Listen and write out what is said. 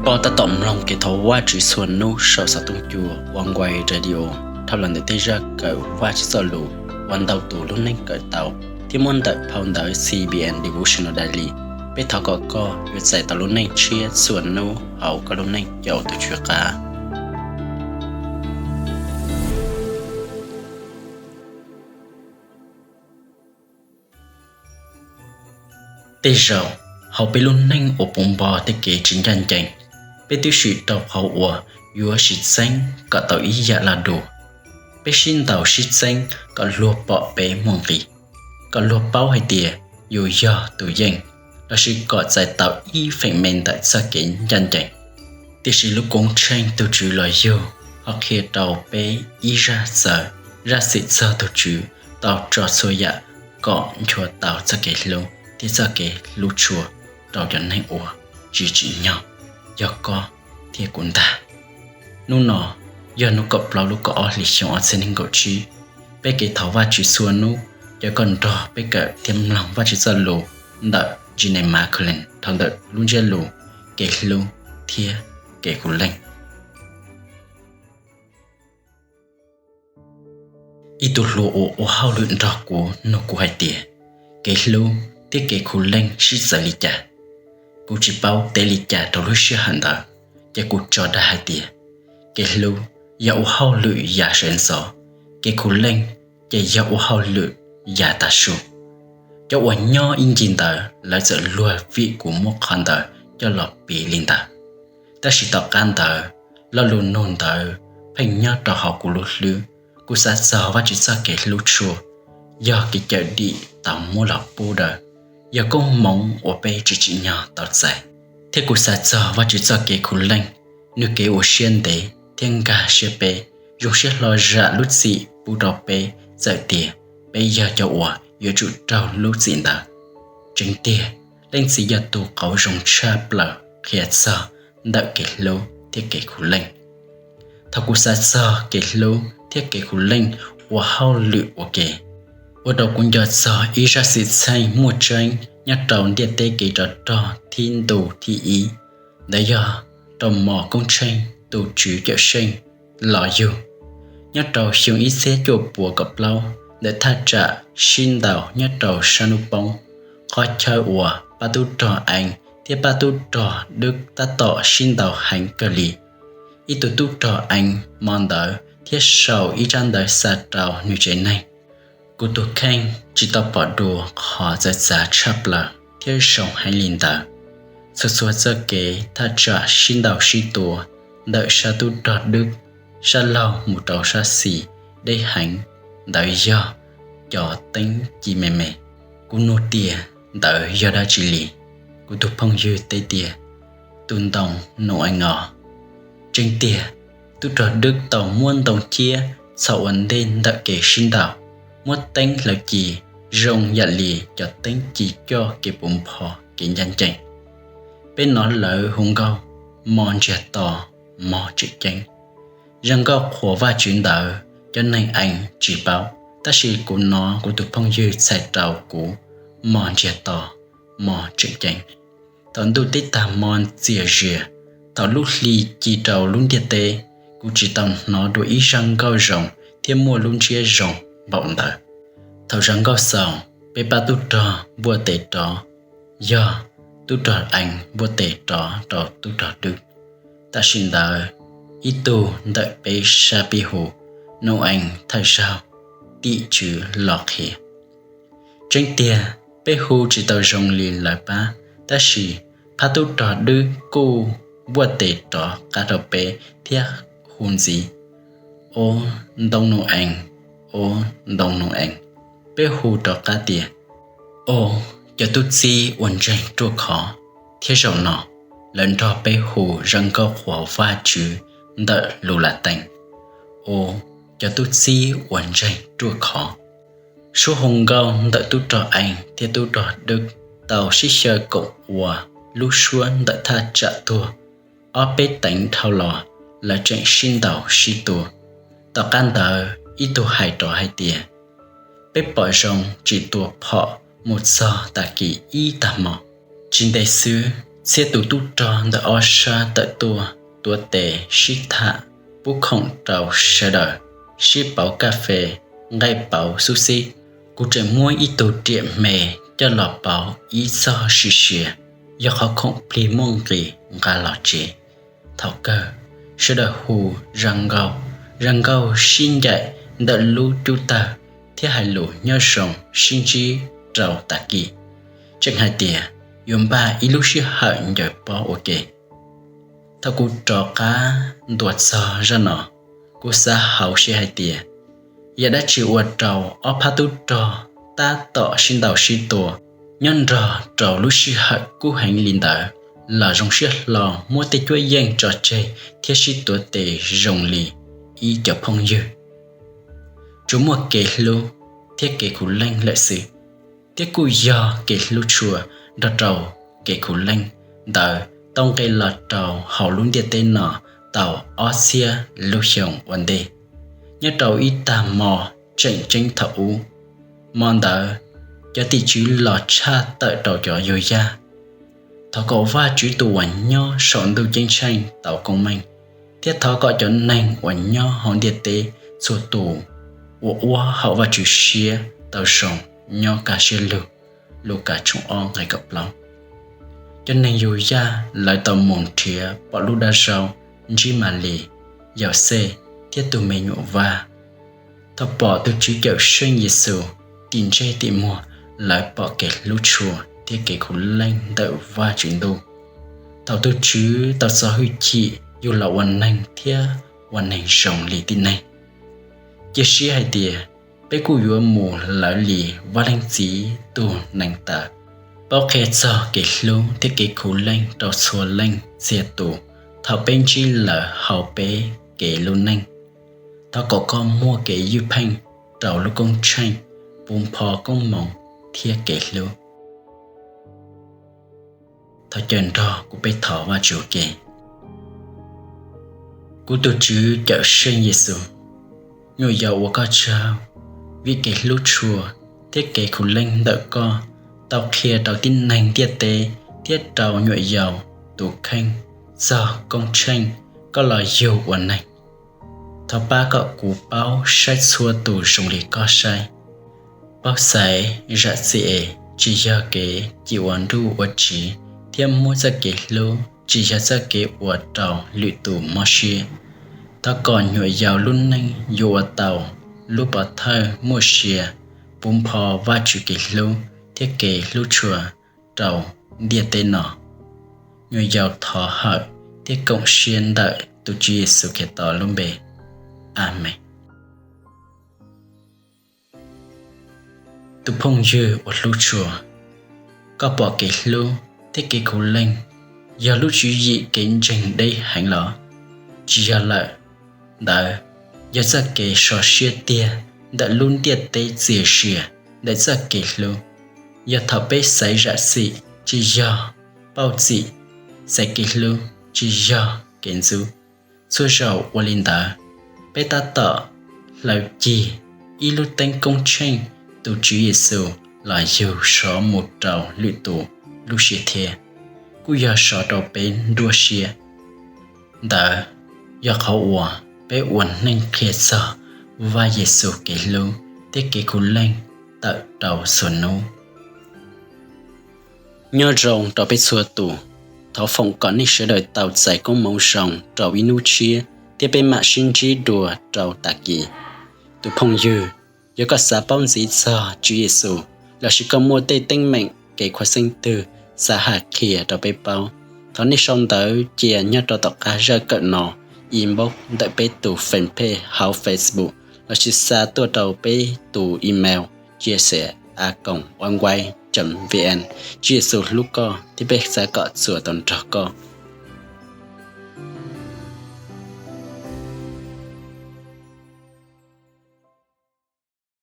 Koj tab tom mloog kev thov Vajtswv txhua hnub saum xov tooj cua Oneway Radio, dhau los ntawm tej zaj kawm Vajtswv txoj lus uas ntau tus lub neej kawm tau thiab muab ntawm phau ntawv C B N Devotional Daily. Peb thov kom koj yuav txais tau lub neej tshiab txhua hnub hauv koj lub neej caum tus Tswv qab. Tej zaum, hauv peb lub neej uas puv npo tej kev tsis ncaj ncees, peb twb swm rau qhov uas yuav sim txeeb kom tau ib yam loj dua. Peb sib ntaus sib txeeb kom luag pom peb muaj nqis, kom luag paub hais tias yus yog tus yeej, lossis kom txais tau ib feem me ntawm txoj kev ncaj ncees. Tiam sis lub koob tsheej tus Tswv los yug ho qhia rau peb ib zaj txawv, zaj xwm txog tus Tswv tau tso txhua yam kom nchuav tau txoj kev hlub thiab txoj kev hlub tshua rau cov neeg uas tsis tsim nyog, yog koj thiab kuv ntag. Hnub no yog hnub kaum plaub lub kaum ob hlis xyoo ob txhiab nees nkaum tsib. Peb kev thov Vajtswv txhua hnub, caw koj nrog peb kawm thiab mloog Vajtswv txoj lus ntawm Jeanne Marcus dhau ntawm lub ntsiab lus Kev Hlub thiab Kev Khuv Leej. Ib tug hluas uas ua hauj lwm nrog kuv nug kuv hais tias, kev hlub thiab kev khuv leej sib txawv li cas? Kuv tsis paub teb li cas rau lub sij hawm ntawd, ces kuv tso dag hais tias, kev hlub yog ua hauj lwm yav sawv ntxov, kev khuv leej ces yog ua hauj lwm yav tav su. Cov uas nyob ib ncig ntawd lawv txawm luag vim kuv muab qhov ntawd coj los piv li ntawd. Tab sis tom qab ntawd, lo lus nug ntawd pheej nyob rau hauv kuv lub hlwb. Kuv xav txog Vajtswv txoj kev hlub tshua, yog kev cawm dim tau muab los pub daws, yog koob hmoov uas peb tsis tsim nyog tau txais. Thiab kuv xav txog Vajtswv txoj kev khuv leej, nws kev ua siab ntev thiab nkag siab peb, zoo siab hlo zam lub txim pub rau peb txawm tias peb yog cov uas yuav tsum raug lub txim ntawd. Tseeb tiag, Leej Txiv yog tus qauv zoo tshaj plaws qhia txog ntawm kev hlub thiab kev khuv leej. Thaum kuv xav txog kev hlub thiab kev khuv leej ua hauj lwm ua ke, ua rau kuv nco txog ib zaj xwm txheej muaj tseeb nyob rau ntiaj teb kev rov rog thib ntu thib ib. Ntawd yog rau Mos Koob Tsheej tus Tswv Cawm Seej los yug. Nyob rau xyoo ib txhiab cuaj puas kaum plaub, ntawm thaj tsam sib ntaus nyob rau sab hnub poob, qhov chaw uas pab tub rog Ees thiab pab tub rog Dwb tab tom sib ntaus heev kawg li. Ib tug tub rog Ees hmo ntawd thiab sau ib tsab ntawv xa rau nws tsev neeg. Kuv tus kheej tsis tau pom dua qhov txawv txav tshaj plaws thiab zoo heev li ntawd. Txhua txhua txoj kev thaj tsam sib ntaus sib tua ntawm sab tub rog Dwb, sab laug mus rau sab xis deb heev, ntawd yog cov teeb ci me me. Kuv nug tias, ntawd yog dab tsi li? Kuv tus phooj ywg teb tias, tus ntoo Nus Ees os. Tseeb tiag, tub rog Dwb tau muab ntoo ciab txhos ua ntej ntawm kev sib ntaus, muab teeb hlawv ci zoo yam li cov teeb ci coj kev puv npo kev ncaj ncees. Peb hnov lawv hu nkauj mos ntsiag to, mos tseem ceeb. Zaj nkauj qhuas Vajtswv ntawd cov neeg Ees tsis paub, tab sis kuv hnov kuv tus phooj ywg txhais rau kuv mos ntsiag to, mos tseem ceeb. Thaum ntuj teb tag hmo txias zias, thaum lub hli ci rau lub ntiaj teb, kuv tsis tau hnov dua ib zaj nkauj zoo thiab muaj lub ntsiab zoo npaum ntawd. Thaum zaj nkauj xaus, peb pab tub rog npuaj tes rov, yog tub rog Ees npuaj tes rov rau tub rog Dwb. Tam sim ntawd, ib tug ntawm peb sab pib hu, Nus Ees thawj zaug, tim tswv los qhia. Tseeb tiag, peb hu tsis tau zoo li lawv pab, tab sis phab tub rog Dwb kuj npuaj tes rov qab rau peb thiab hu ntxiv, Ob, ntoo Nus Ees, ob, ntoo Nus Ees. Peb hu rov qab tias, Ob, cov tub txib uas ntseeg ruaj khov. Thiab zaum no, lawv nrog peb hu zaj nkauj qhuas Vajtswv ntawm lus Latees, Ob, cov tub txib uas ntseeg ruaj khov. Suab hu nkauj ntawm tub rog Ees thiab tub rog Dwb tau sib xyaw koom ua lub suab ntawm thaj tsam tuag. Ob peb teev dhau los, lawv tseem sib ntaus sib tua. Tom qab ntawd, ib tug hais rov hais tias, Peb pom zoo tsis tua phom mus txog tag kis ib tag hmo. Tsis ntev xwb, Txhiab tus tub rog ntawm ob sab tawm tuaj, tuav tes sib tham, pub khoom rau sawv daws, sib pauv kas fes, nqaij pauv xub xib. Kuv tseem muab ib tug riam hme coj los pauv ib txog sim siav, yog qhov khoom plig muaj nqis nqa los tsev. Thaum kawg, sawv daws hu zaj nkauj, zaj nkauj sib ncaim ntawm lub cub tawg, thiab hais lus nyob zoo sib ntsib rau tag kis, tseem hais tias yuav npaj ib lub sij hawm ncaws pob ua ke. Thaum kuv rov qab ntuas txog zaj no, kuv xav hauv siab hais tias, yam dab tsi ua rau ob phab tub rog tab tom sib ntaus sib tua, nyob nrog rau lub sij hawm kub heev li ntawd los zoo siab hlo muab tej cuab yeej tso tseg thiab sib tuav tes zoo li ib cov phooj ywg? Tsuas muaj kev hlub thiab kev khuv leej lawm xwb, thiab kuj yog kev hlub tshua nrog rau kev khuv leej ntawd tau nqes los rau hauv lub ntiaj teb no tau ob txhiab lub xyoo ua ntej. Nyob rau ib tag hmo tseem ceeb thaum ub, hmo ntawd cov tim tswv los tshaj tawm rau cov yug yaj. Thov kom Vajtswv tus uas nyob saum ntuj ceeb tsheej tau koob meej, thiab thov kom cov neeg uas nyob hauv ntiaj teb txhua tus uas ua haum Vajtswv siab tau zoo nyob kaj siab lug. Lukas tshooj ob nqe kaum plaub. Cov neeg yug yaj lawv tau mus nrhiav pom lub dab zaub, ntsib Malis, Yauxej thiab tus me nyuam Vaj. Thaum pom tus Tswv Cawmseej Yexus tim ntsej tim muag, lawv pom kev hlub tshua thiab kev khuv leej ntawm Vajtswv Ntuj. Thaum tus Tswv tau txo hwj chim yug los ua neeg thiab ua neeg zoo li tib neeg, cia siab hais tias peb kuj yuav mus lawv li Vaj Leej Txiv tus neeg tawv, paub qhia txog kev hlub thiab kev khuv leej rau txhua leej txhia tus thaum peb ntsib lawv hauv peb kev lub neej. Thov kom Koj muaj kev ywj pheej rau lub koob tsheej, puv npho koob hmoov thiab kev hlub. Thov caw nrog kuv peb thov Vajtswv ua ke. Kuv tus Tswv Cawmseej Yexus, nyuam yaus ua Koj tsaug vim kev hlub tshua thiab kev khuv leej ntawm Koj tau qhia rau tib neeg ntiaj teb thiab rau nyuam yaus tus kheej txog koob tsheej Koj los yug ua neeg. Thov pab kom kuv paub saib txhua tus zoo li Koj saib, paub xaiv zam txim es tsis yog kev cim ua nruj ua tsiv thiab muab txoj kev hlub tsis yog txoj kev ua rau lwm tus mob siab. Thov kom nyuam yaus lub neej yuav ua tau lub pov thawj muaj sia puv npho Vajtswv kev hlub thiab kev hlub tshua rau ntiaj teb no. Nyuam yaus thov hawm thiab koom siab ntawm tus Tswv Yexus Khetos lub npe, Amees. Tus phooj ywg uas hlub tshua, koj pom kev hlub thiab kev khuv leej yog lub tswv yim kev ntseeg deb heev los? Tsis yog lawm, ntawd yog txoj kev sov siab tiag ntawm lub ntiaj teb txias sia ntawm txoj kev hlub. Yog thaum peb xaiv zam txim tsis yog pauj txim, xaiv kev hlub tsis yog kev ntxub, txhua zaus ua li ntawd, peb tab tom hlaws cig ib lub teeb koob tsheej tus Tswv Yexus los yug sov mus rau lwm tus lub siab thiab, kuj yog sov rau peb nruab siab. Ntawd yog qhov uas peb ua neej qhia txog Vaj Yexus kev hlub thiab kev khuv leej tawm rau txhua hnub. Nyob zoo rau peb txhua tus. Thov foom kom nej sawv daws tau txais koob hmoov zoo rau ib hnub tshiab thiab peb mam sib ntsib dua rau tag kis. Tus phooj ywg, yog koj xav paub ntxiv txog Tswv Yexus lossis koj muaj tej teeb meem kev khuv xeeb twg xav hais qhia rau peb paub, thov nej sau ntawv cia nyob rau tom qab zaj kawm no, inbox ntawm peb tus fanpage hauv Facebook lossis xa tuaj rau peb tus email chia sẻ a còng oneway chấm vn. Tswv Yexus hlub koj thiab peb xav kom txuas tau nrog koj.